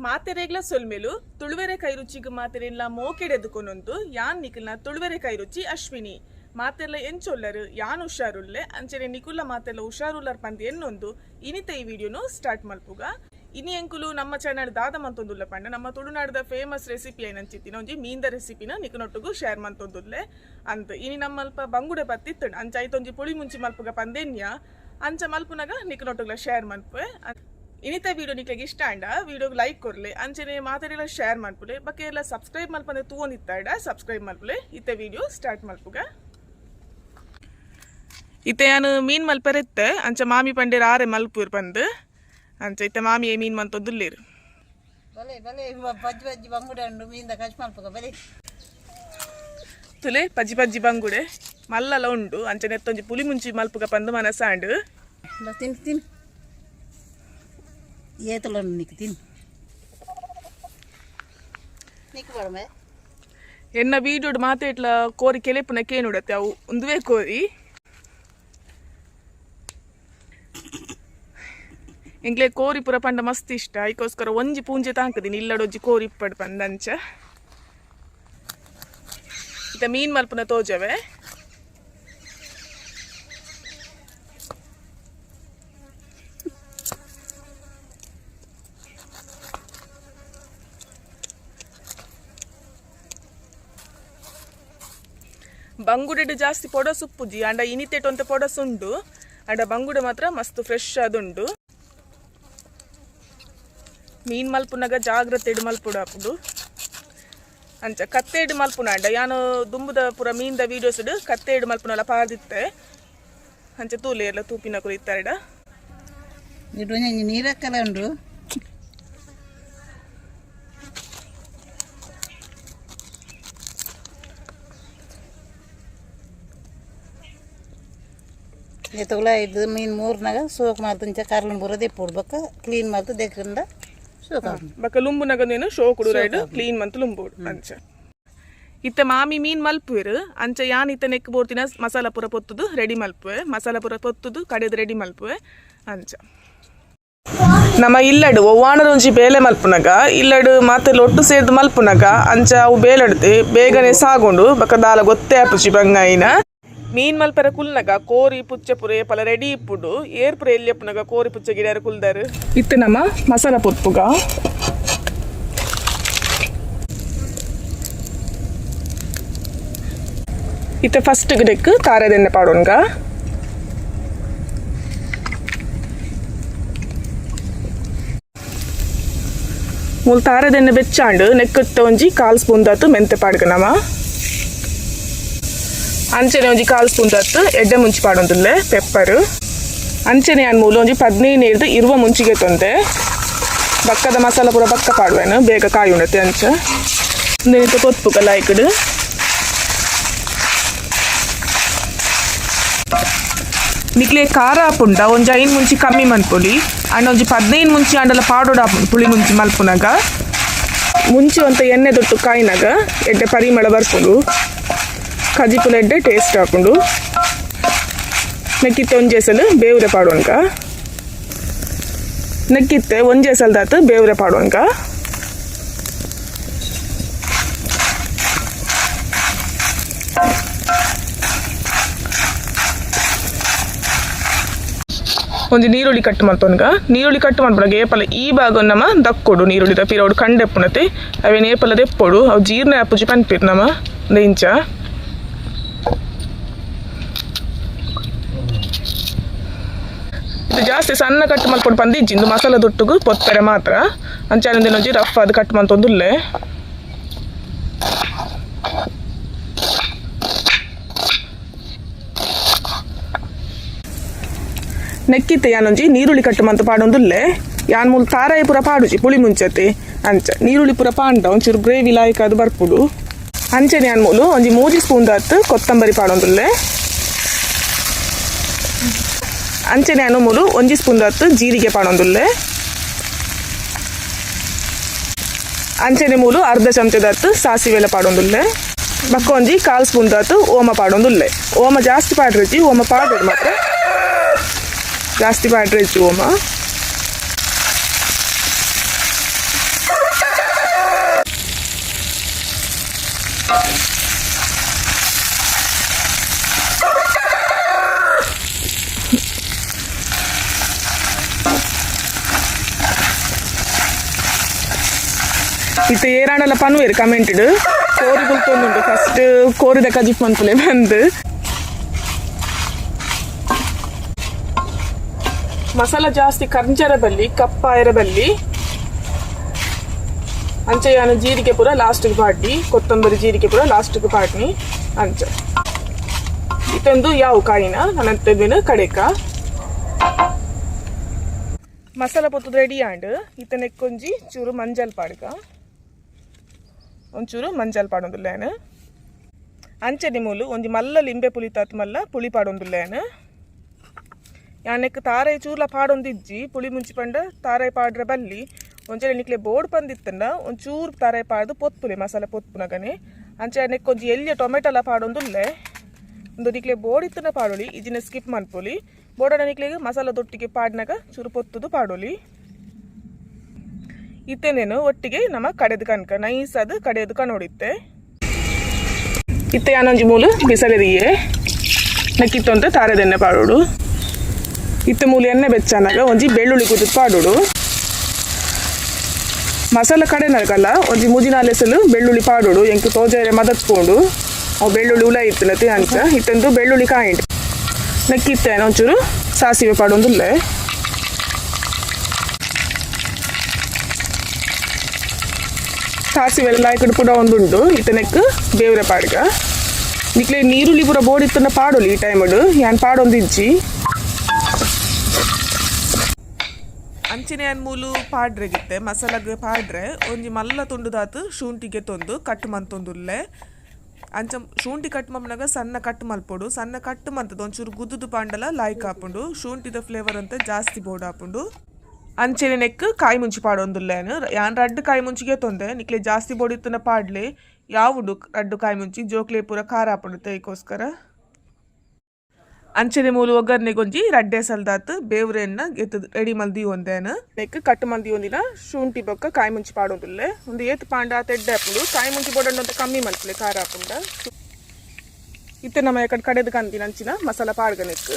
ಮಾತೆರೆಗ್ಲ ಸೊಲ್ಮೆಲು ತುಳುವೆರೆ ಕೈರುಚಿಗ್ ಮಾತೆರೆನ್ಲ ಮೋಕೆಡೆದುಕೊನೊಂದು ಯಾನ್ ನಿಕಲ್ನ ತುಳುವೆರೆ ಕೈರುಚಿ ಅಶ್ವಿನಿ. ಮಾತೆರ್ಲ ಎಂಚೊಲ್ಲರು? ಯಾನ್ ಹುಷಾರುಲ್ಲೆ. ಅಂಚನೆ ನಿಕುಲ್ಲ ಮಾತೆರ್ಲ ಹುಷಾರುಲ್ಲರ್ ಪಂದ್ ಎನ್ನೊಂದು ಇನಿತ ಈ ವಿಡಿಯೋನು ಸ್ಟಾರ್ಟ್ ಮಲ್ಪುಗ. ಇನಿ ಎಂಕುಲು ನಮ್ಮ ಚಾನಲ್ ದಾದ ಮಂತೊಂದುಲ್ಲ ಪಂಡ, ನಮ್ಮ ತುಳುನಾಡದ ಫೇಮಸ್ ರೆಸಿಪಿ ಐನಂಚಿತ್ತಿನ ಒಂಜಿ ಮೀನ್ದ ರೆಸಿಪಿನ ನಿಕುನೊಟ್ಟುಗು ಶೇರ್ ಮಂತೊಂದುಲ್ಲೆ ಅಂತ. ಇನಿ ನಮ್ಮಲ್ಪ ಬಂಗುಡೆ ಬತ್ತಿತ್ತುಂಡು. ಅಂಚ ಐತೊಂಜಿ ಪುಳಿ ಮುಂಚಿ ಮಲ್ಪುಗ ಪಂದೆನ್ಯ. ಅಂಚ ಮಲ್ಪುನಗ ನಿಕುನೊಟ್ಟುಗ್ಲ ಶೇರ್ ಮನ್ಪುವೆ. ಇನಿತ ವಿಡಿಯೋ ನಿಕ್ಲೆಗ್ ಇಷ್ಟ ಆಂಡ ವಿಡಿಯೋಗ್ ಲೈಕ್ ಕೊರ್ಲೆ, ಅಂಚನೆ ಮಾತೆರೆಗ್ಲ ಶೇರ್ ಮನ್ಪುಲೆ. ಬೊಕ ಎಲ್ಲ ಸಬ್ಸ್ಕ್ರೈಬ್ ಮಲ್ಪಂದೆ ತೂವೊಂದಿತ್ತಾಡ ಸಬ್ಸ್ಕ್ರೈಬ್ ಮಲ್ಪುಲೆ. ಇತ್ತೆ ವಿಡಿಯೋ ಸ್ಟಾರ್ಟ್ ಮಲ್ಪುಗ. ಇತ್ತೆ ಯಾನ್ ಮೀನ್ ಮಲ್ಪೆರೆ ಇತ್ತೆ. ಅಂಚ ಮಾಮಿ ಪಂಡೇರ್ ಆರೆ ಮಲ್ಪುರ್ ಪಂದ್. ಅಂಚ ಇತ್ತೆ ಮಾಮಿಯೇ ಮೀನ್ ಮಂತೊಂದುಲ್ಲೆರ್. ಬಲೆ ಬಲೆ, ಪಜ್ಜಿ ಪಜ್ಜಿ ಬಂಗುಡೆ ಉಂಡು. ಮೀನ್ದ ಕಚ್ ಮಲ್ಪುಗ ಬಲೆ. ತುಲೆ, ಪಜ್ಜಿ ಪಜ್ಜಿ ಬಂಗುಡೆ ಮಲ್ಲಲ ಉಂಡು. ಅಂಚನೆ ನೆತ್ತೊಂಜಿ ಪುಲಿ ಮುಂಚಿ ಮಲ್ಪುಗ ಪಂದ್ ಮನಸಾಂಡ್. ತಿನ್ ತಿನ್, ಏತುಲ ಉಂಡು ನಿಕ್, ತಿನ್ ನಿಕ್ ಬಡಮೆ. ಎನ್ನ ವೀಡಿಯೋಡ್ ಮಾತೇಟ್ಲ ಕೋರಿ ಕೆಲೆಪುನ ಕೇನುಡತ್ತೆ, ಅವು ಉಂದುವೇ ಕೋರಿ. ಎಂಕ್ಲೆ ಕೋರಿ ಪೂರ ಪಂಡ ಮಸ್ತ್ ಇಷ್ಟ. ಐಕೋಸ್ಕರ ಒಂಜಿ ಪೂಂಜೆ ತಾಂಕದಿನಿ, ಇಲ್ಲಡೊಂಜಿ ಕೋರಿ ಇಪ್ಪಡ್ ಪಂದಂಚ. ಇತ್ತ ಮೀನ್ ಮಲ್ಪುನ ತೋಜವೆ. ಬಂಗುಡೆಡ್ ಜಾಸ್ತಿ ಪೊಡಸ್ ಉಪ್ಪುಜಿ, ಅಂಡ ಇನಿತೆಟ್ ಒಂತೆ ಪೊಡಸ್ ಉಂಡು. ಅಂಡ ಬಂಗುಡೆ ಮಾತ್ರ ಮಸ್ತ್ ಫ್ರೆಶ್ ಆದುಂಡು. ಮೀನ್ ಮಲ್ಪುನಗ ಜಾಗ್ರತೆಡ್ ಮಲ್ಪುಡು ಆಪುಂಡು. ಅಂಚ ಕತ್ತೆಡ್ ಮಲ್ಪುನ ಅಂಡ ಯಾನು ದುಂಬುದ ಪೂರ ಮೀನ್ದ ವೀಡಿಯೋಸ್ ಕತ್ತೆಡ್ ಮಲ್ಪುನಲ ಪಾರ್ದಿತ್ತೆ. ಅಂಚ ತೂಲೆ ಎಲ್ಲ ತೂಪಿನ ಕುರಿತಾರಡ. ಇಡು ಒಂಜಿ ನೀರಕ್ಕಲ ಉಂಡು. ಎತ್ತುಗಳ ಇದು ಮೀನು ಮೂರ್ನಾಗ ಸೋಕ್ ಮಾಡ್ತಂಚ ಕರ್ಲನ್ ಬೂರ ದೆಪ್ಪುಡು. ಬೊಕ್ಕ ಕ್ಲೀನ್ ಮಲ್ತು ದೆಕ್ಕಿಂದ ಸೋಕ್ ಆಪುಂಡು. ಬೊಕ ಲುಂಬುನಗ ನೀನು ಶೋಕುಡು ರೈಡ್ ಕ್ಲೀನ್ ಮಂತ್ ಲುಂಬೋಡು ಅಂಚ. ಇತ್ತೆ ಮಾಮಿ ಮೀನ್ ಮಲ್ಪುವೆರು. ಅಂಚ ಯಾನ್ ಇತ್ತೆ ನೆಕ್ ಬೋರ್ತಿನ ಮಸಾಲ ಪೂರ ಪೊತ್ತುದು ರೆಡಿ ಮಲ್ಪುವೆ. ಮಸಾಲ ಪೂರ ಪೊತ್ತುದು ಕಡೆದು ರೆಡಿ ಮಲ್ಪುವೆ. ಅಂಚ ನಮ್ಮ ಇಲ್ಲಡು ಒವ್ವಾಣದ ಒಂಜಿ ಬೇಲೆ ಮಲ್ಪುನಗ ಇಲ್ಲಡು ಮಾತೆಲ್ಲ ಒಟ್ಟು ಸೇರ್ದು ಮಲ್ಪುನಗ ಅಂಚ ಅವು ಬೇಲಡ್ದು ಬೇಗನೆ ಸಾಗುಂಡು. ಬೊಕ ದಾಲ ಗೊತ್ತೇ ಆಪುಜಿ ಬಂಗಾಯಿನ. ಮೀನ್ ಮಲ್ಪರ ಕುಲ್ನಗ ಕೋರಿ ಪುಚ್ಚೆ ಪುರೆ ಪಲ ರೆಡಿ ಇಪ್ಪುಡು. ಏರ್ ಪುರ ಎಲ್ಲಿ ಕೋರಿ ಪುಚ್ಚೆ ಗಿಡಾರ ಕುಲ್ದಾರು. ಇತ್ತೆ ನಮ್ಮ ಮಸಾಲ ಪೊತ್ತುಗ. ಇತ್ತೆ ಫಸ್ಟ್ ಗಿಡಕ್ಕೆ ತಾರೆದೆಣ್ಣೆ ಪಾಡೋನ್ಗ. ಮೂಲು ತಾರೆದೆಣ್ಣೆ ಬೆಚ್ಚಾಂಡು. ನೆಕ್ಕತ್ತ ಒಂಜಿ ಕಾಲ್ ಸ್ಪೂನ್ ದಾತು ಮೆಂತೆ ಪಾಡ್ಗ ನಮ. ಅಂಚನೆ ಒಂಜಿ ಕಾಲ್ ಸ್ಪೂನ್ ದಾತು ಎಡ್ಡೆ ಮುಂಚಿ ಪಾಡೊಂದುಲ್ಲೆ, ಪೆಪ್ಪರ್. ಅಂಚನೆ ಯಾನ್ ಮೂಲು ಒಂಜಿ 15 ಹಿಡ್ದು 20 ಮುಂಚಿಗೆ ತೊಂದೆ. ಬಕ್ಕದ ಮಸಾಲ ಪೂರ ಬಕ್ಕ ಪಾಡುವೆನು, ಬೇಗ ಕಾಯಿ ಉಂಡತೆ ಅಂಚ. ಉಂದೆನಿತ ಕೊತ್ಪುಗ ಲಾಯ್ಕಡ್. ನಿಕ್ಲೆ ಖಾರ ಆಪುಂಡ ಒಂಜಿ 5 ಮುಂಚಿ ಕಮ್ಮಿ ಮನ್ಪೊಲಿ. ಅಂಡ ಒಂಜಿ 15 ಮುಂಚಿ ಆಂಡಲ ಪಾಡೋಡ ಆಪುಂಡು ಪುಳಿ ಮುಂಚಿ ಮಲ್ಪುನಗ. ಮುಂಚಿ ಒಂತ ಎಣ್ಣೆ ದೊಟ್ಟು ಕಾಯಿನಾಗ ಎಡ್ಡೆ ಪರಿಮಳ ಬರ್ಪುಂಡು. ಕಜಿಪುಲ ಎಡ್ಡೆ ಟೇಸ್ಟ್ ಆಪುಂಡು. ನೆಕ್ಕಿತ್ತೆ ಒಂಜೆ ಸಲ ಬೇವುರೆ ಪಾಡೋನ್ಕ. ನೆಕ್ಕಿತ್ತೆ ಒಂಜೆ ಸಲದಾತು ಬೇವುರೆ ಪಾಡೋನ್ಕ. ಒಂಜಿ ನೀರುಳ್ಳಿ ಕಟ್ ಮಲ್ತೊನ್ಗ. ನೀರುಳ್ಳಿ ಕಟ್ ಮನ್ಪುನಗ ಏಪಲ ಈ ಭಾಗ ನಮ ದಕ್ಕೊಡು. ನೀರುಳ್ಳಿದ ಪಿರವುಡು ಕಂಡೆಪ್ಪುನತೆ ಅವೇನು ಏಪಲ ದೆಪ್ಪೊಡು. ಅವು ಜೀರ್ಣ ಆಪುಜಿ ಪನ್ಪಿರ್ ನಮ ಇಂಚ. ಇದು ಜಾಸ್ತಿ ಸಣ್ಣ ಕಟ್ ಮಲ್ಪೊಡು ಪಂದ್ ಇಜ್ಜಿ. ಇಂದು ಮಸಾಲೆ ದೊಟ್ಟುಗು ಪೊತ್ತರೆ ಮಾತ್ರ. ಅಂಚ ಒಂಜಿ ರಫ್ ಅದು ಕಟ್ ಮಲ್ತೊಂದುಲ್ಲೆ. ನೆಕ್ಕಿತ್ತೆ ಯಾನೊಂಜಿ ನೀರುಳ್ಳಿ ಕಟ್ಟು ಮಂತ ಪಾಡೊಂದುಲ್ಲೆ. ಯಾನ್ ಮೂಲು ತಾರಾಯಿ ಪೂರ ಪಾಡುಜಿ ಪುಳಿ ಮುಂಚತೆ. ಅಂಚ ನೀರುಳ್ಳಿ ಪೂರ ಪಾಂಡ ಒಂಚೂರು ಗ್ರೇವಿ ಲಾಯ್ಕ್ ಅದು ಬರ್ಪುಡು. ಅಂಚನೆ ಯಾನ್ ಮೂಲು ಒಂಜಿ 3 ಸ್ಪೂನ್ ದಾತ್ ಕೊತ್ತಂಬರಿ ಪಾಡೊಂದುಲ್ಲೆ. ಅಂಚನೆ ಯಾನು ಮೂಲು ಒಂಜಿ ಸ್ಪೂನ್ ದಾತ್ ಜೀರಿಗೆ ಪಾಡೊಂದುಲ್ಲೆ. ಅಂಚನೆ ಮೂಲು ಅರ್ಧ ಚಮಚದಾತ್ ಸಾಸಿವೆಲ ಪಾಡೊಂದುಲ್ಲೆ. ಬಕ್ಕೊಂಜಿ ಕಾಲ್ ಸ್ಪೂನ್ ದಾತು ಓಮ ಪಾಡೊಂದುಲ್ಲೆ. ಓಮ ಜಾಸ್ತಿ ಪಾಡ್ರೆಜ್ಜಿ, ಓಮ ಪಾಡೋಡು ಮಾತ್ರ, ಜಾಸ್ತಿ ಪಾಡ್ರೆಜ್ಜಿ ಓಮ. ಇತ್ತೆ ಏರಾಂಡಲ ಪನ್ವೇರು ಕಮೆಂಟ್ಡ್ ಕೋರಿ ಬುಲ್ತೊಂದುಂಡು. ಫಸ್ಟ್ ಕೋರಿದ ಕಜಿಪ್ ಮನ್ಪುಲೆ ಬಂದು. ಮಸಾಲ ಜಾಸ್ತಿ ಕರ್ಂಜರ ಬಲ್ಲಿ, ಕಪ್ಪಾಯರ ಬಲ್ಲಿ. ಅಂಚೆ ಯಾನು ಜೀರಿಗೆ ಪೂರ ಲಾಸ್ಟ್ಗೆ ಪಾಡ್ನಿ, ಕೊತ್ತಂಬರಿ ಜೀರಿಗೆ ಪೂರ ಲಾಸ್ಟ್ಗೆ ಪಾಡ್ನಿ. ಅಂಚ ಇತ್ತೊಂದು ಯಾವ ಕಾಯಿನ ನನ್ನ ಕಡೆಕ ಮಸಾಲ ಪೊತ್ತದ ರೆಡಿ ಆಂಡ್. ಇತ್ತನೆಕ್ಕೊಂಜಿ ಚೂರು ಮಂಜಲ್ ಪಾಡ್ಕ, ಒಂಚೂರು ಮಂಜಲ್ ಪಾಡೊಂದುಲ್ಲೇನು. ಅಂಚನೆ ಮೂಲು ಒಂಜಿ ಮಲ್ಲ ಲಿಂಬೆ ಪುಳಿ ತಾತ್ ಮಲ್ಲ ಪುಳಿ ಪಾಡೊಂದುಲ್ಲೇನು. ಯಾನೆಕ್ ತಾರೈ ಚೂರ್ಲ ಪಾಡೊಂದಿಜ್ಜಿ. ಪುಳಿ ಮುಂಚಿ ಪಂಡ ತಾರೈ ಪಾಡ್ರೆ ಬಲ್ಲಿ. ಒಂಜೆ ನಿಕ್ಲೆ ಬೋರ್ಡ್ ಪಂದಿತ್ತಂಡ ಒಂಚೂರು ತಾರೈ ಪಾಡ್ದು ಪೊತ್ಪುಲೆ, ಮಸಾಲೆ ಪೊತ್ಪುನಗನೆ. ಅಂಚೆ ನೆಕ್ ಒಂಜಿ ಎಲ್ಯ ಟೊಮೆಟೊಲ ಪಾಡೊಂದುಲ್ಲೆ. ಒಂದು ನಿಕ್ಲೆ ಬೋರ್ಡ್ ಇತ್ತನ ಪಾಡೊಲಿ, ಇಜಿನ ಸ್ಕಿಪ್ ಮನ್ಪೊಲಿ. ಬೋರ್ಡನ ನಿಕ್ಲೆಗ್ ಮಸಾಲ ದೊಟ್ಟಿಗೆ ಪಾಡ್ನಾಗ ಚೂರು ಪೊತ್ತುದು ಪಾಡೊಲಿ. ಇತ್ತೇನೇನು ಒಟ್ಟಿಗೆ ನಮ್ಮ ಕಡೆದು ಕನಕ ನೈಸ್ ಅದು ಕಡೆದು ಕನೋಡಿತ್ತೆ. ಇತ್ತೆ ಯಾನೊಂಜಿ ಮೂಲು ಬಿಸಲೆದಿಯೆ ನಕ್ಕಿತ್ತೊಂತೆ ತಾರೆದೆಣ್ಣೆ ಪಾಡೋಡು. ಇತ್ತೆ ಮೂಲು ಎಣ್ಣೆ ಬೆಚ್ಚನಾಗ ಒಂಜಿ ಬೆಳ್ಳುಳ್ಳಿ ಕುದ್ದು ಪಾಡೋಡು. ಮಸಾಲ ಕಡೆ ನಗಲ್ಲ ಒಂಜಿ ಮುಜಿನಾಲೆಸಲು ಬೆಳ್ಳುಳ್ಳಿ ಪಾಡೋಡು. ಎಂಕ್ ತೋಜಾರೆ ಮದತ್ ಪೋಂಡು, ಅವು ಬೆಳ್ಳುಳ್ಳಿ ಉಲ ಇತ್ತನತೆ. ಅಂಚ ಇತ್ತೊಂದು ಬೆಳ್ಳುಳ್ಳಿ ಕಾಯಿಂಡ್. ನೆಕ್ಕಿತ್ತೆ ಒಂಚೂರು ಸಾಸಿವೆ ಪಾಡೊಂದುಲ್ಲೆ. ಸಾಸಿವೆ ಎಲ್ಲ ಲಾಯ್ಕಡ್ ಪೂರ ಒಂದುಂಡು. ಇತ್ತನೆಕ್ ಬೇವ್ರೆ ಪಾಡ್ಗ. ನಿಕ್ಲೆ ನೀರುಳ್ಳಿ ಪೂರ ಬೋಡಿತ್ತನ ಪಾಡೊಲಿ ಈ ಟೈಮಡು. ಯಾನ್ ಪಾಡೊಂದಿಜ್ಜಿ. ಅಂಚಿನ ಯಾನ್ ಮೂಲು ಪಾಡ್ರೆಗಿತ್ತೆ ಮಸಾಲಾಗ್ ಪಾಡ್ರೆ ಒಂಜಿ ಮಲ್ಲ ತುಂಡುದಾತು ಶುಂಠಿಗೆ ತೊಂದು ಕಟ್ ಮಂತೊಂದುಲ್ಲೆ. ಅಂಚ ಶುಂಠಿ ಕಟ್ ಮನ್ಪುನಗ ಸಣ್ಣ ಕಟ್ ಮಲ್ಪೊಡು. ಸಣ್ಣ ಕಟ್ ಮಂತದ ಒಂಚೂರು ಗುದ್ದುದು ಪಾಂಡಲ ಲಾಯ್ಕ್ ಆಪುಂಡು. ಶುಂಠಿದ ಫ್ಲೇವರ್ ಅಂತ ಜಾಸ್ತಿ ಬೋರ್ಡ್ ಆಪುಂಡು. ಅಂಚೆನೆ ನೆಕ್ ಕಾಯಿ ಮುಂಚಿ ಪಾಡೊಂದುಲ್ಲೇನು. ಯಾನ್ ರಡ್ಡ್ ಕಾಯಿ ಮುಂಚಿಗೆ ತೊಂದೆ. ನಿಕ್ಲೆ ಜಾಸ್ತಿ ಬೋಡಿತ್ತನ ಪಾಡ್ಲೆ, ಯಾವುಡು ರಡ್ಡು ಕಾಯಿ ಮುಂಚಿ. ಜೋಕ್ಲೆ ಪೂರ ಖಾರ ಆಪುಂಡು ತೈಕೋಸ್ಕರ. ಅಂಚನೆ ಮೂಲು ಒಗ್ಗರಣೆಗೊಂಜಿ ರಡ್ಡೆ ಸಲ್ದಾತ್ ಬೇವ್ರೆನ್ನ ಎತ್ತು ರೆಡಿ ಮಲ್ದಿ ಒಂದೇನು. ನೆಕ್ ಕಟ್ ಮಲ್ದಿ ಒಂದಿನ ಶುಂಠಿ ಬೊಕ್ಕ ಕಾಯಿ ಮುಂಚಿ ಪಾಡೊಂದುಲ್ಲೆ. ಒಂದು ಏತ್ ಪಾಂಡ ತೆಡ್ಡೆ ಆಪುಂಡು. ಕಾಯಿ ಮುಂಚಿ ಬೋಡಂಡ ಅಂತ ಕಮ್ಮಿ ಮಲ್ಪಲೆ ಖಾರ ಆಪುಂಡ. ಇತ್ತೆ ನಮ್ಮ ಎಕಡೆ ಕಡೆದು ಕಂದಿನ ಅಂಚಿನ ಮಸಾಲ ಪಾಡ್ಗ ನೆಕ್.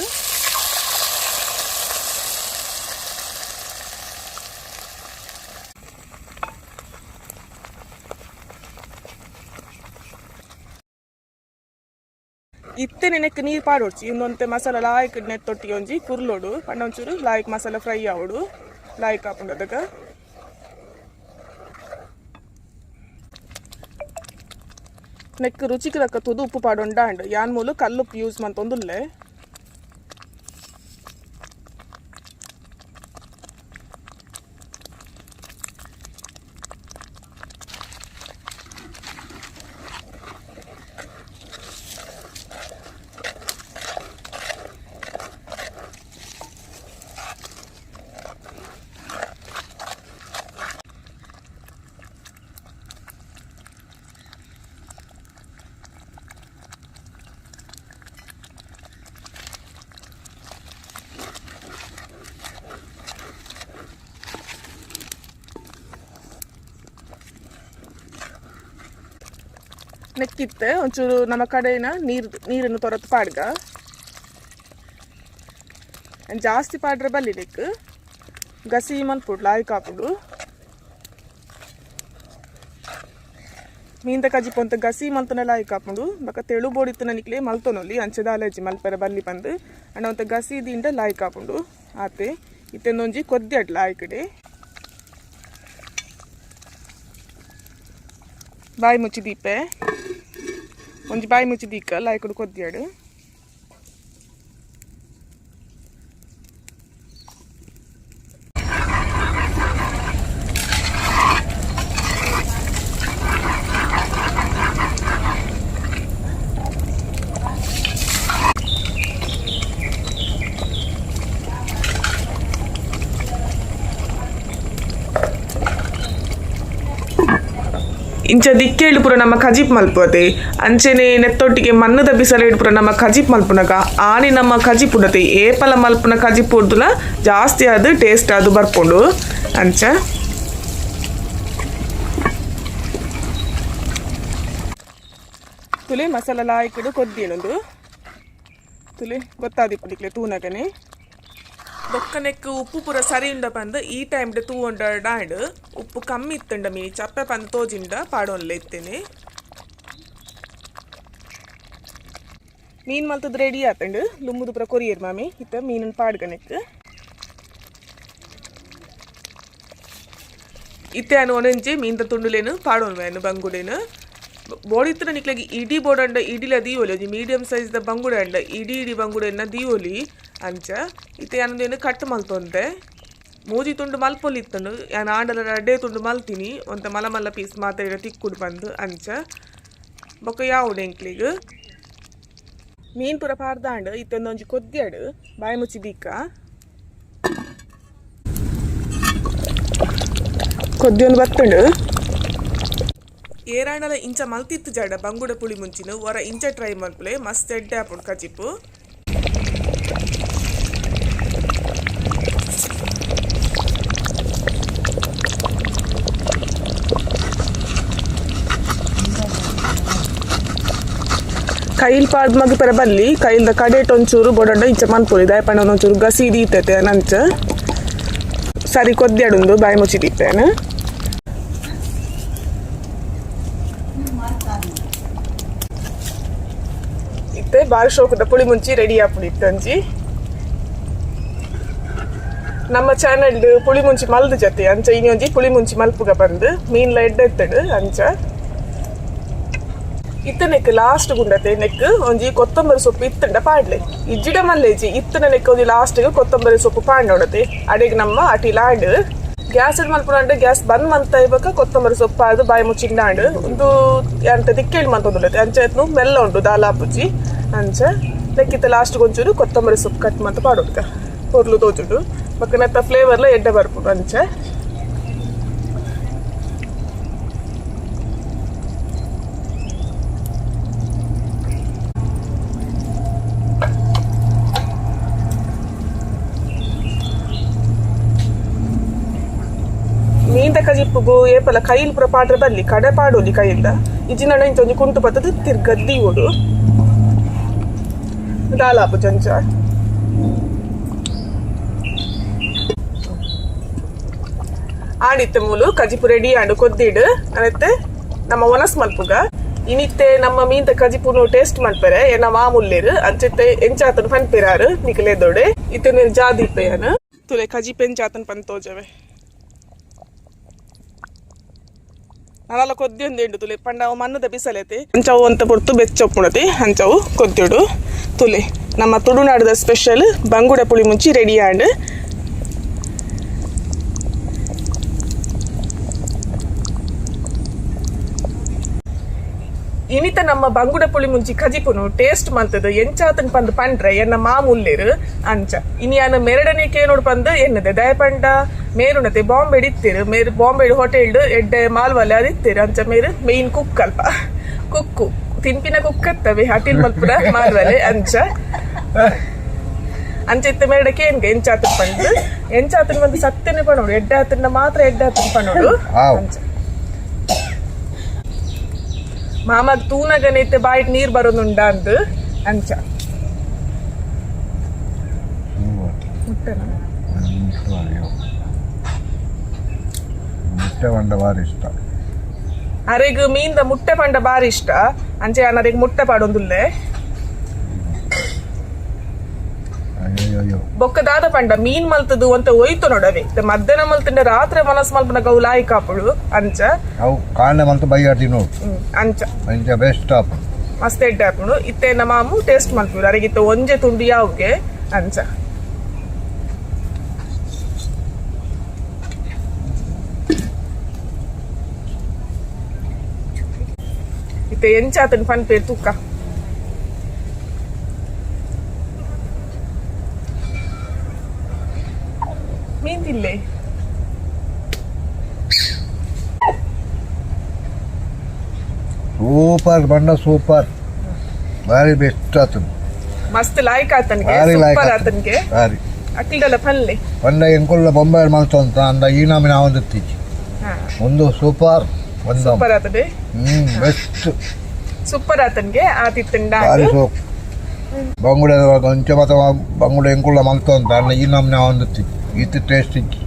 ಇತ್ತೆ ನೆನೆಕ್ ನೀರು ಪಾಡೊಡ್ಚಿ. ಇಂದೊಂತೆ ಮಸಾಲ ಲಾಯ್ಕ್ ನೆತ್ತೊಟ್ಟಿಗೆ ಒಂಜಿ ಕುರ್ಲೋಡು ಪಂಡ ಒಂಚೂರು ಲಾಯ್ಕ್ ಮಸಾಲ ಫ್ರೈ ಆವೊಡು, ಲಾಯ್ಕ್ ಆಪುಂಡು ಅದಕ್ಕೆ. ನೆಕ್ ರುಚಿಗೆ ತಕ್ಕ ತುದು ಉಪ್ಪು ಪಾಡೊಂಡಾಂಡ್. ಯಾನ್ ಮೂಲು ಕಲ್ಲುಪ್ಪು ಯೂಸ್ ಮಂತೊಂದುಲ್ಲೆ. ನೆಕ್ಕಿತ್ತೆ ಒಂಚೂರು ನಮ್ಮ ಕಡೆನ ನೀರು ನೀರನ್ನು ತೊರತು ಪಾಡ್ಗ. ಜಾಸ್ತಿ ಪಾಡ್ರೆ ಬಲ್ಲಿ, ನೆಕ್ ಗಸಿ ಮನ್ಪುಡು ಲಾಯ್ಕ್ ಆಪುಂಡು. ಮೀನ್ದ ಕಜಿಪು ಅಂತ ಗಸಿ ಮಲ್ತನ ಲಾಯ್ಕ್ ಆಪುಂಡು. ಬೊಕ ತೆಳು ಬೋಡಿತ್ತನ ನಿಕ್ಲೆ ಮಲ್ತೊನೊಲಿ. ಅಂಚೆದಾಲಜಿ ಮಲ್ಪೆರೆ ಬಲ್ಲಿ ಪಂದ್ ಅಂಡ ಒಂತೆ ಗಸಿ ದಿಂಡ ಲಾಯ್ಕ್ ಆಪುಂಡು ಆತೆ. ಇತ್ತೆಂದೊಂಜಿ ಕೊದ್ದಿ ಅಡ್ಲ ಆಯ್ಕಡೆ. ಬಾಯಿ ಮುಚ್ಚಿ ದೀಪೆ, ಒಂಜಿ ಬಾಯಿ ಮುಚ್ಚಿ ದೀಕ ಲಾಯ್ಕಡು ಕೊದ್ದಿಯಾಡು. ಇಂಚ ದಿಕ್ಕೇಳು ಪೂರ ನಮ್ಮ ಕಜಿಪ್ ಮಲ್ಪುವತೆ ಅಂಚೆನೆ ನೆತ್ತೊಟ್ಟಿಗೆ ಮಣ್ಣದ ಬಿಸಲೇಡು ಪೂರ ನಮ್ಮ ಕಜಿಪ್ ಮಲ್ಪುನಗ ಆನಿ ನಮ್ಮ ಕಜಿಪ್ ಉಂಡತೆ ಏಪಲ ಮಲ್ಪುನ ಕಜಿಪ್ ಉಡ್ದುಲ ಜಾಸ್ತಿ ಅದು ಟೇಸ್ಟ್ ಅದು ಬರ್ಪುಂಡು ಅಂಚ. ತುಲೆ ಮಸಾಲ ಲಾಯ್ಕಡು ಕೊದ್ದಿನೊಂದು ತುಲೆ ಗೊತ್ತಾದಿಪ್ಪುಡಿಕ್ಲೆ ತೂನಗನೆ. ಬೊಕ್ಕನೆಕ್ಕ್ ಉಪ್ಪು ಪೂರ ಸರಿ ಉಂಡ ಪಂದ್ ಈ ಟೈಮ್ಡ್ ತೂ ಉಂಡ ಡಾಂಡ್ ಉಪ್ಪು ಕಮ್ಮಿ ಇತ್ತುಂಡ ಮೀ ಚಪ್ಪೆ ಪಂದ್ ತೋಜಿಂಡ ಪಾಡೊನ್ಲೆ ಇತ್ತೇನೆ. ಮೀನ್ ಮಲ್ತದ್ ರೆಡಿ ಆತಂಡು ಲುಂಬುದು ಪೂರ ಕೊರಿಯರ್ ಮಾಮಿ ಇತ್ತ ಮೀನನ್ ಪಾಡ್ಗನೆಕ್. ಇತ್ತೆ ಅನು ಒಣಂಜಿ ಮೀನ್ದ ತುಂಡುಲೇನು ಪಾಡೊನ್ವೇನು ಬಂಗುಡೇನು ಬೋಡಿತ್ತಿನ ನಿಕ್ಲೆಗ್ ಇಡಿ ಬೋಡಂಡ ಇಡಿಲ ದೀವೊಲಿ ಒಂಜಿ ಮೀಡಿಯಂ ಸೈಜ್ ದ ಬಂಗುಡೆ ಅಂಡ ಇಡಿ ಇಡಿ ಬಂಗುಡೆನ ದೀವೊಲಿ ಅಂಚ. ಇತ್ತೆ ಯಾನ್ ಕಟ್ ಮಲ್ತೊಂದೆ ಮೂಜಿ ತುಂಡು ಮಲ್ಪೊಲಿ ಇತ್ತುಂಡು ಯಾನ್ ಆಂಡಲ ರಡ್ಡೆ ತುಂಡು ಮಲ್ತಿನಿ ಒಂತೆ ಮಲ್ಲ ಮಲ್ಲ ಪೀಸ್ ಮಾತ್ರ ತಿಕ್ಕುಡು ಬಂದು ಅಂಚ. ಬೊಕ್ಕ ಯಾವುಡು ಎಂಕ್ಲೆಗ್ ಮೀನ್ ಪೂರ ಪಾರ್ದಾಂಡ್ ಇತ್ತೆ ಒಂಜಿ ಕೊದ್ದಿಯಾಡು ಬಾಯಿ ಮುಚ್ಚಿ ದೀಕ ಕೊದ್ದಿಯೊಂದು ಬತ್ತುಂಡು. ಏರಾಂಡಲ ಇಂಚ ಮಲ್ತಿತ್ತು ಜಾಡ ಬಂಗುಡೆ ಪುಳಿ ಮುಂಚಿನ ಹೊರ ಇಂಚ ಟ್ರೈ ಮಲ್ಪುಲೆ ಮಸ್ತ್ ಎಡ್ಡೆ ಆಪುಂಡು ಕಜಿಪು. ಕೈಲ್ ಪಾಡ್ ಮಗ ಪರ ಬಲ್ಲಿ ಕೈಲ್ದ ಕಡೆಟ್ ಒಂಚೂರು ಬೊಡಂಡ ಇಂಚ ಮನ್ಪುಲಿ ದಾಯಪಂಡ ಒಂಚೂರು ಗಸಿ ದೀತತೆ ನಂಚ ಸರಿ ಕೊದ್ದಿಯಾಡುಂದು ಬಾಯಿ ಮುಚ್ಚಿ ದೀಪೇನು. ಇತ್ತೆ ಬಾರಿ ಶೋಕದ ಪುಳಿ ಮುಂಚಿ ರೆಡಿ ಆಪುಂಡು ಇತ್ತಂಜಿ. ನಮ್ಮ ಚಾನೆಲ್ ಪುಳಿ ಮುಂಚಿ ಮಲ್ದು ಜೊತೆ ಅಂಚ ಇನಿ ಒಂಜಿ ಪುಳಿ ಮುಂಚಿ ಮಲ್ಪುಗ ಬಂದು ಮೀನ್ಲ ಎಡ್ಡೆ ಎತ್ತಡು ಅಂಚ. ಇತ್ತ ನೆಕ್ ಲಾಸ್ಟ್ ಗುಂಡತೆ ನೆಕ್ ಒಂಜಿ ಕೊತ್ತಂಬರಿ ಸೊಪ್ಪು ಇತ್ತಂಡ ಪಾಡ್ಲೆ ಇಜ್ಜಿಡ ಮಲ್ಲೇಜಿ ಇತ್ತನ ನೆಕ್ ಒಂಜಿ ಲಾಸ್ಟ್ ಕೊತ್ತಂಬರಿ ಸೊಪ್ಪು ಪಾಂಡೋಡತೆ ಅಡೆಗೆ ನಮ್ಮ ಅಟಿಲಾಂಡ್ ಗ್ಯಾಸ್ ಮಲ್ಪುಂಡ ಗ್ಯಾಸ್ ಬಂದ್ ಮಂತ ಇವಾಗ ಕೊತ್ತಂಬರಿ ಸೊಪ್ಪು ಅದು ಬಾಯಿ ಮುಚ್ಚಿಂಡಾಂಡ್ ಒಂದು ಎಂತ ದಿಕ್ಕೇಳಿ ಮಂತೊಂದುಂಡತೆ ಅಂಚ ಎತ್ನು ಮೆಲ್ಲ ಉಂಡು ದಾಲಾಪುಜಿ ಅಂಚ. ನೆಕ್ಕಿತ್ತ ಲಾಸ್ಟ್ ಒಂಚೂರು ಕೊತ್ತಂಬರಿ ಸೊಪ್ಪು ಕಟ್ ಮಂತ ಪಾಡೋಡ್ಕ ಪೊರ್ಲು ತೋಜುಂಡು ಬೊಕ್ಕ ನೆತ್ತ ಫ್ಲೇವರ್ಲ ಎಡ್ಡೆ ಬರ್ಪುಂಡು ಅಂಚ. ಮೀನ್ದ ಕಜಿಪ್ಪುಗು ಏಪಲ ಕೈಲ್ ಪೂರ ಪಾಡ್ರೆ ಬಲ್ಲಿ ಕಡೆ ಪಾಡೋಲಿ ಕೈಲ್ದ ಇಜ್ಜಿನಡ ಇಂಚ ಒಂಜಿ ಕುಂಟು ಪತ್ತದು ತಿರ್ಗದ್ದಿ ಓಡು ದಾಲಾಪು ಚಂಚ. ಆಡಿತ್ತೆ ಮೂಲು ಕಜಿಪು ರೆಡಿ ಆಂಡು ಕೊದ್ದಿಡು ಅನತ್ತೆ ನಮ್ಮ ಒನಸ್ ಮಲ್ಪುಗ ಇನಿತ್ತೆ ನಮ್ಮ ಮೀನ್ದ ಕಜಿಪುನು ಟೇಸ್ಟ್ ಮಲ್ಪೆರೆ ಎನ್ನ ಮಾಮೂಲ್ಯರು ಅಂಚೆತ್ತೆ ಎಂಚಾತನ ಪನ್ಪೆರಾರು ನಿಕಲೆ ದೊಡೆ ಇತ್ತೆ ಜಾದಿಪ್ಪೆಯನು ತುಲೆ ಕಜಿಪು ಎಂಚಾತನ ಪನ್ ತೋಜವೆ ನಲಲ ಕೊದ್ದಿಯೊಂದು ಎಂಡು ತುಲೆ ಪಂಡ ಅವು ಮಣ್ಣದ ಬಿಸಲೆತೆ ಅಂಚವು ಅಂತ ಪೊರ್ತು ಬೆಚ್ಚೊಪ್ಪುಣತೆ ಅಂಚವು ಕೊದ್ದಿಡು ತುಲೆ ನಮ್ಮ ತುಳುನಾಡದ ಸ್ಪೆಷಲ್ ಬಂಗುಡೆ ಪುಳಿ ಮುಂಚಿ ರೆಡಿ ಆಂಡ್. ಇನಿತ ನಮ್ಮ ಬಂಗುಡೆ ಪುಳಿ ಮುಂಚಿ ಕಜಿಪುನು ಟೇಸ್ಟ್ ಮಂತದ ಎಂಚಾತನ್ ಪಂದ್ ಪಂಡ್ರೆ ಎನ್ನ ಮಾಮೂಲ್ಯರು ಅಂಚ. ಇನಿ ಯಾನ ಮೆರಡನೆ ಕೇನೋಡು ಪಂದ್ ಎನ್ನದೆ ದಯಪಂಡ ಮೇರುನತೆ ಬಾಂಬೆ ಇತ್ತಿರು ಮೇರು ಬಾಂಬೆ ಹೋಟೆಲ್ ಎಡ್ಡೆ ಮಾಲ್ವಲೆ ಅದಿತ್ತಿರು ಅಂಚ ಮೇರು ಮೇನ್ ಕುಕ್ ಅಲ್ಪ ಕುಕ್ಕು ತಿನ್ಪಿನ ಕುಕ್ಕತ್ತವೆ ಹಟಿಲ್ ಮಲ್ಪುರ ಮಾಲ್ವಲೆ ಅಂಚ. ಅಂಚ ಇತ್ತ ಮೇರಡ ಕೇನ್ಗೆ ಎಂಚಾತನ್ ಪಂದ್ ಎಂಚಾತನ್ ಬಂದು ಸತ್ಯನೆ ಪಣೋಡು ಎಡ್ಡೆ ಆತನ ಮಾತ್ರ ಎಡ್ಡೆ ಆತನ್ ಪಣೋಡು ಅಂಚ. ಮಾಮಗ್ ತೂನಗನೈತೆ ಬಾಯಿಟ್ ನೀರ್ ಬರೋದುಂಡ ಅಂದ್ ಅಂಚ. ಮುಟ್ಟೆ ಪಂಡ ಬಾರಿ ಇಷ್ಟ ಅರೆಗ್ ಮೀನ್ದ ಮುಟ್ಟೆ ಪಂಡ ಬಾರಿ ಇಷ್ಟ ಅಂಚೆ ಅರೆಗ್ ಮುಟ್ಟೆ ಪಾಡೊಂದುಲ್ಲೆ. ಬೊಕ್ಕ ದಾದ ಪಂಡ ಮೀನ್ ಮಲ್ತದು ಒಂತ ಒಯ್ತು ನೋಡವೆ ಮಧ್ಯಾಹ್ನ ಮಲ್ತಂಡ ರಾತ್ರಿ ಮನಸ್ ಮಲ್ಪನ ಗೌ ಲಾಯಿ ಕಾಪುಳು ಅಂಚ. ಅವು ಕಾಂಡೆ ಮಲ್ತು ಬೈಯಾಟಿ ನೋಡು ಅಂಚ ಅಂಚ ಬೆಸ್ಟ್ ಆಪುಂಡು ಮಸ್ತ್ ಎಡ್ಡೆ ಆಪುಂಡು. ಇತ್ತೆ ನಮ್ಮ ಮಾಮು ಟೇಸ್ಟ್ ಮಲ್ಪುಡು ಅರೆಗಿತ್ತ ಒಂಜೆ ತುಂಡು ಯಾವ್ಗೆ ಅಂಚ. ಇತ್ತೆ ಎಂಚಾತನ್ ಪನ್ಪೇರ್ ತೂಕ. ಮೀನ್ ತಿನ್ಲೆ. ಸೂಪರ್ ಬಂಡ ಸೂಪರ್, ಭಾರಿ ಬೆಸ್ಟ್ ಆತನು. ಮಸ್ತ್ ಲಾಯ್ಕ್ ಆತನ್ಗೆ. ಭಾರಿ ಲಾಯ್ಕ್. ಸೂಪರ್ ಆತನ್ಗೆ. ಭಾರಿ. ಅಕ್ಕಿಲ್ಡಲ್ಲ ಪಲ್ಲೆ. ಪಂಡ ಎಂಕುಲ್ಲ ಬೊಂಬೈ ಮಲ್ತೊಂತ ಅಂದ ಈ ನಮೂನೆ ಆವೊಂದಿತ್ತೀಚಿ. ಒಂದು ಸೂಪರ್ ಒಂದು. ಸೂಪರ್ ಆತದೆ. ಬೆಸ್ಟ್. ಸೂಪರ್ ಆತನ್ಗೆ ಆತಿತ್ತಂಡ. ಭಾರಿ ಸೋಕ್ ಬಂಗುಡೆ. ಅಂಚೆ ಮಾತ ಬಂಗುಡೆ ಎಂಕುಲ್ಲ ಮಲ್ತೊಂತ ಅಂಡ ಈ ನಮೂನೆ ಆವೊಂದಿತ್ತೀಚಿ. ಈತ್ ಟೇಸ್ಟ್ ಇಜ್ಜಿ.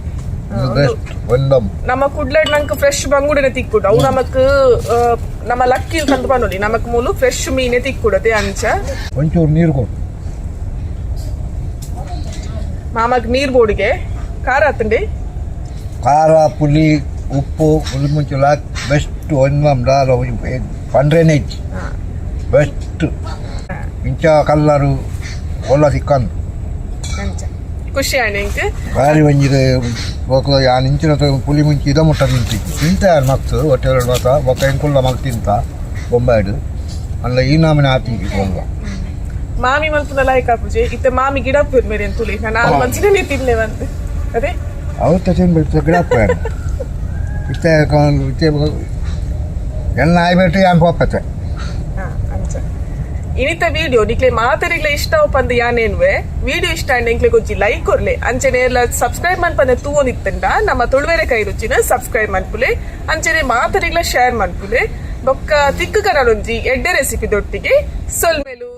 ಬೆಸ್ಟ್ ಒಂದಮ್. ನಮ್ಮ ಕುಡ್ಲಡ್ ನಂಗೆ ಫ್ರೆಶ್ ಬಂಗುಡೆನೆ ತಿಕ್ಕುಡು. ಅವು ನಮಕ್ ನಮ್ಮ ಲಕ್ಕಿ ಕಂದು ಪನೊಲಿ, ನಮಕ್ ಮೂಲು ಫ್ರೆಶ್ ಮೀನೆ ತಿಕ್ಕುಡತೆ ಅಂಚ. ಒಂಚೂರು ನೀರು ಕೊಡು. ಮಾಮಗ್ ನೀರ್ ಬೋಡಿಗೆ. ಖಾರ ಆತಂಡಿ. ಖಾರ, ಪುಲಿ, ಉಪ್ಪು, ಹುಳಿ ಮುಂಚೆ ಬೆಸ್ಟ್. ಒಂದಮ್ ದಾಲ ಪಂಡ್ರೇನೆ ಇಜ್ಜಿ. ಬೆಸ್ಟ್. ಇಂಚ ಕಲ್ಲರು ಒಲ್ಲ ಸಿಕ್ಕಂದು. ಅಂಚ ಖುಷಿ ಆಯ್ತು ಎಂಕ್. ಭಾರಿ ಒಂಜಿ ಬೊಕ್ಕ ಯಾನ್ ಇಂಚಿನ ಪುಲಿ ಮುಂಚಿ ಇದ ಮುಟ್ಟ ತಿಂತಿದ್ದೆ. ತಿಂತ ಯಾನ್ ಮಸ್ತ್ ಹೊಟ್ಟೆ ಮಾತ. ಬೊಕ್ಕ ಎಂಕುಲ್ಲ ಮಲ್ತ್ ತಿಂತ ಬೊಂಬಾಯ್ಡ್ ಅಲ್ಲ. ಈ ನಾಮಿನ ಆತಿ ಬೊಂಬ. ಮಾಮಿ ಮಲ್ಪುನ ಲಾಯ್ಕ್ ಆಪುಜೆ. ಇತ್ತೆ ಮಾಮಿ ಗಿಡ ಮೇರೆ ತುಲಿ ನಾನು ಮಂಚಿನೇ ತಿನ್ಲೆ ಬಂದು ಅದೇ. ಅವತ್ತ ತಿನ್ಬಿಟ್ಟು ಗಿಡಪ್ಪ ಇತ್ತೆ ಇತ್ತೆ ಎಲ್ಲ ಆಯ್ಬಿಟ್ಟು ಯಾನ್ ಪೋಪತ್ತೆ. ಅಂಚ ಇನಿತ ವಿಡಿಯೋ ನಿಕ್ಲೆ ಮಾತರಿಗ್ಲೆ ಇಷ್ಟ ಪಂದ್ ಯಾನೇನ್ವೆ. ವಿಡಿಯೋ ಇಷ್ಟ ಅಂಡ ಎಂಕ್ಲೆ ಗೊಜ್ಜಿ ಲೈಕ್ ಕೊರ್ಲೆ. ಅಂಚನೆ ಎಲ್ಲ ಸಬ್ಸ್ಕ್ರೈಬ್ ಮನ್ಪಂದೆ ತೂವೊನಿತ್ತಂಡ ನಮ್ಮ ತುಳುವೆರೆ ಕೈ ರುಚಿನ ಸಬ್ಸ್ಕ್ರೈಬ್ ಮನ್ಪುಲೆ. ಅಂಚನೆ ಮಾತರಿಗ್ಲ ಶೇರ್ ಮನ್ಪುಲೆ. ಬೊಕ್ಕ ತಿಕ್ಕು ಕರಲೊಂಜಿ ಎಡ್ಡೆ ರೆಸಿಪಿ ದೊಟ್ಟಿಗೆ. ಸೊಲ್ಮೆಲು.